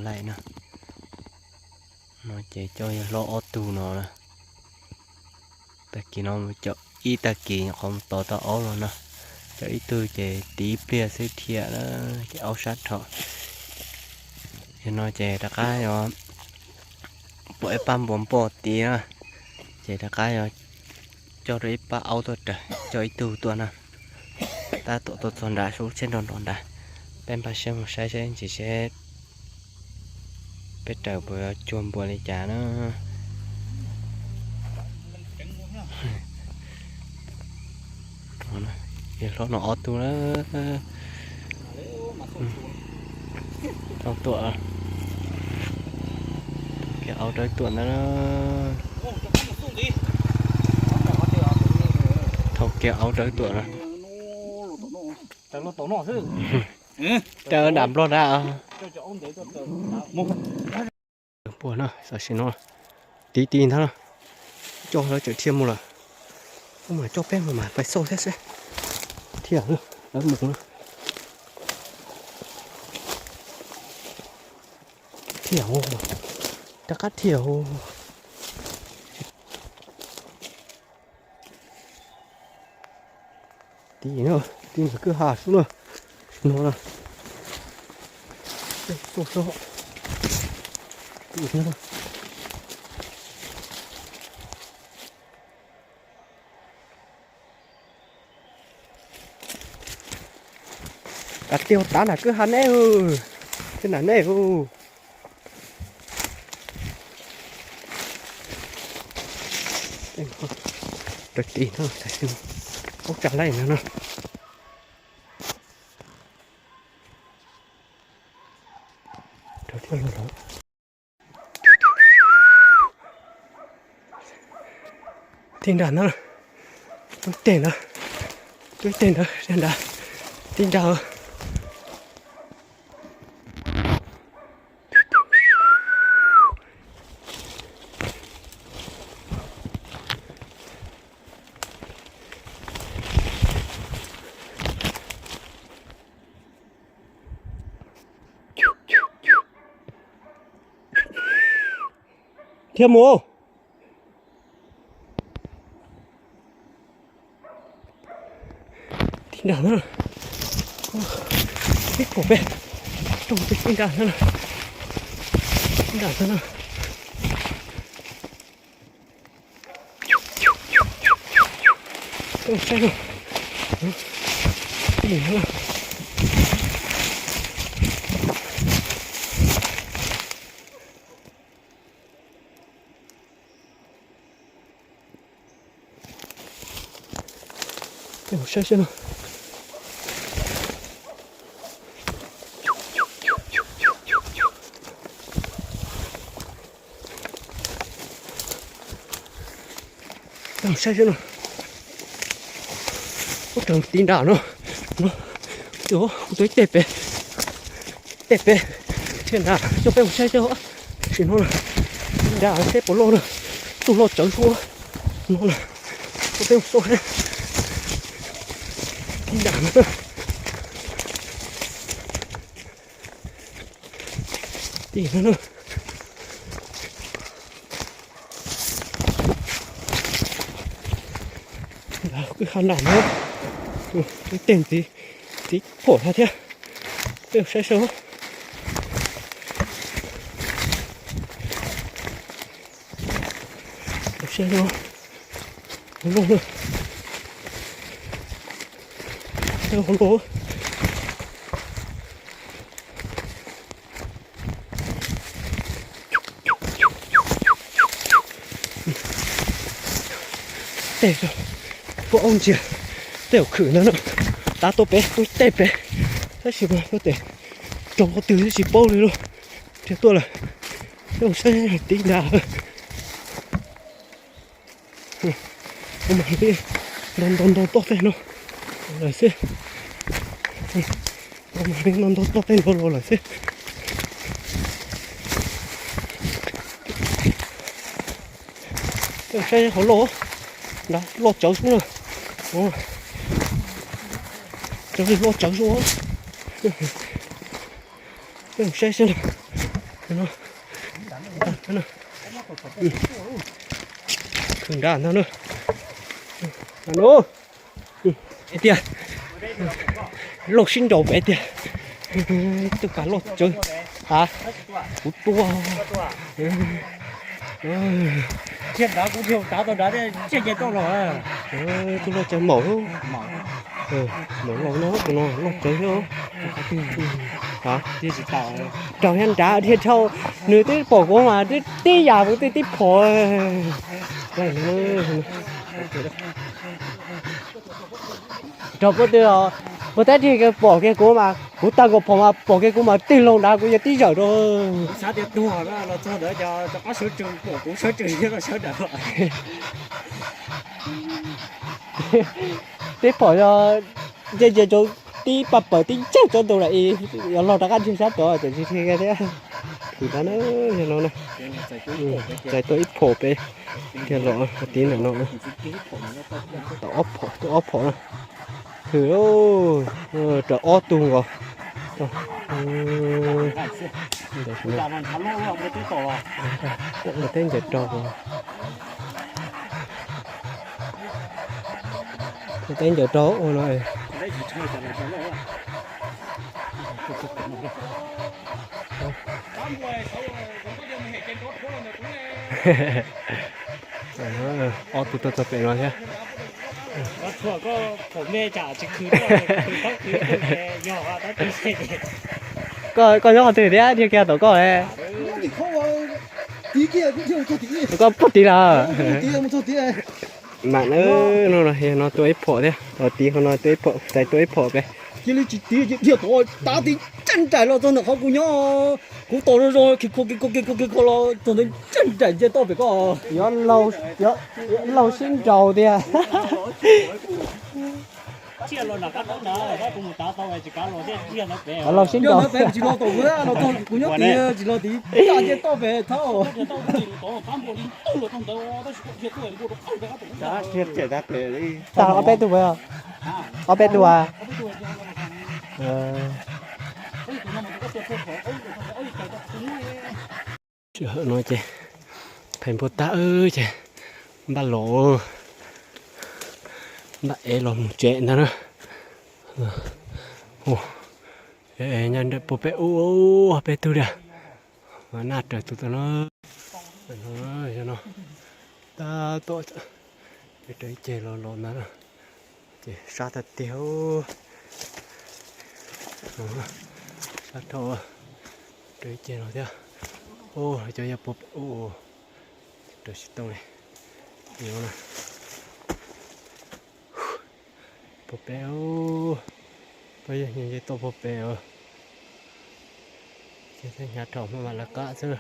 Ais na, no ces coj yawg hlob ob tug no na. Tag kis no mus caum ib tag kis nyuam qhuav mus tos tau aub los no. Caum ib tug ces tiv ib pliag xwb thiaj na, ces aub sab dhau. Yog no ces rov qab yuav pom ib pab npua npoj tid na, ces rov qab yuav coj rau ib pab aub tuaj raws, coj ib tug tuaj na. Tab tom tuaj txog nram sub tsheb nrog nrov nrad. Peb npaj siab mus saib seb ntsis seb peb raws puas yuav cuag npua li cas na. Yawg hlob no ob tug na. Thauj tuaj, thauj kiag aub dawb tuaj ntawd. Thauj kiag aub dawb tuaj na. Raws dam nplog dab. Puas no tam sim no tiv ti ntag na, coj lawv tseem thiaj mus lawm. Ub, mas coj peb mus mas pais xauj thiab seb thiaj lawv mus na. Thiaj, rov qab thiaj. Tiv na, tiv ntawm kwj ha sub na, no na. Xauj seb, tiv na. Kav tis tav nram kwj ha neb, kwj nram neb. Raws tiv no, aub tsa laij no no. Raws thiaj lawm. Tig nram ntawd, tus teg ntawd, tus teg ntawd, nram, tig nram. Thiab mus. Tig nram ntawd, ib pom peb, rau peb tig nram ntawd, tig nram ntawd. Peb mus saib no. Tig nram ntawd. Peb mus saib seb no. Peb mus saib seb no. Ub, raws tiv nram no. No, tus ib teg pem, teg pem, thiaj nram, coj peb mus saib seb. Tam sim no na, tiv nram seb puas loj na, tus loj tsawv suab no na, coj peb mus xauj seb. Tiv nram no. Tig no na. Kwj ha nram no, ib teg ntxiv, tiv phom hlo thiab. Peb mus saib seb. Mus saib seb. Hauv no na. Hauv no. Tej, ua aub ntsia, tej zaum khwm ntawd na, tav tuaj pem, tuaj tej pem, tab sis mas yuav tes raug qhov twg tsis paub li lauj. Nrhiav tuaj lawm, peb mus saib tiv nram. Ntau ntau ntau toj tej no lawm xwb. Ntau ntau toj tej no los lawm xwb. Peb saib hauv loj, loj tsawv xwb na. Raws li loj tsawv xwb. Peb saib seb na. Khwv nrad ntag na. Tiag, loj sib nraus pem tiag. Tuaj kav loj tsawv. A, kuv tua. Thiab nrad kuv thiaj tav tau nrad thiaj nce toj los. Tus loj tsawv maum, maum loj no, tus no loj tsawv thiab. Raug thiab nrad thiaj dhau, nws twb pom kuv mas twb tib yam kuv twb tib phom. Raug puab twg, puab tab tig pom kiag kuv mas kuv tag nkaus phom mas pom kiag kuv mas tig loo nrad kuv yuav tib zawm rau. Xav tias tuag los txog ntawd cov qab sawv tsees pom kuv sawv tsees thiab sawv daws. Tib phom yog nce nce rau tib paj pawg tib ntsawg tsob ntoo lawm, yuav los rov qab nrhiav sab tod tseem tsis nrhiav thiab. Khwv tab na, yog no na. Txais tuaj ib phom pem, kiag los tiv ntawm no. Tau ob phom, tuaj ob phom na. Khwv, raws ob tug nkaus. Teb ncaws rog, teb ncaws rog ua no. Ob tug tuaj txog pem no thiab. Koj nyob qhov twg thiab, dhia kiag tom koj. Koj puag tid lawm. Mam na, no no tuaj ib phom thiab, tiv qhov no tuaj ib phom, txais tuaj ib phom pem. Cia li tsis tiv, dhia tom tav tiv ncaj nraim los txog ntawm qhov kuv nyob, kuv tos zoo zoo khis khos khis khos khis khos khis khos los txog ntawd ncaj nraim nce toj pem koj. Yuav laug sib nraus tiag. Laug sib nraus. Kuv nyob tiv, kuv nyob tiv, tsis los tiv, nce toj pem thaub. Tag ob peb tug, ob peb tug a. Sij hawm no ces pheej npua tag ces npaj los, npaj ev los mus tsev ntag na. Nyob nram puag pem ub, peb tug li. Naj raws tus tau na. Yog no, tab tom raws ib ceg los los ntag na. Ces sab tag tiag. Sab dhau, raws ib ceg los thiab. Cov yog puag pem ub, raws tsis tau li. Puag pem, peb yog nce toj puag pem os. Ces hnyav dhau hmo mam lawv qab xwb.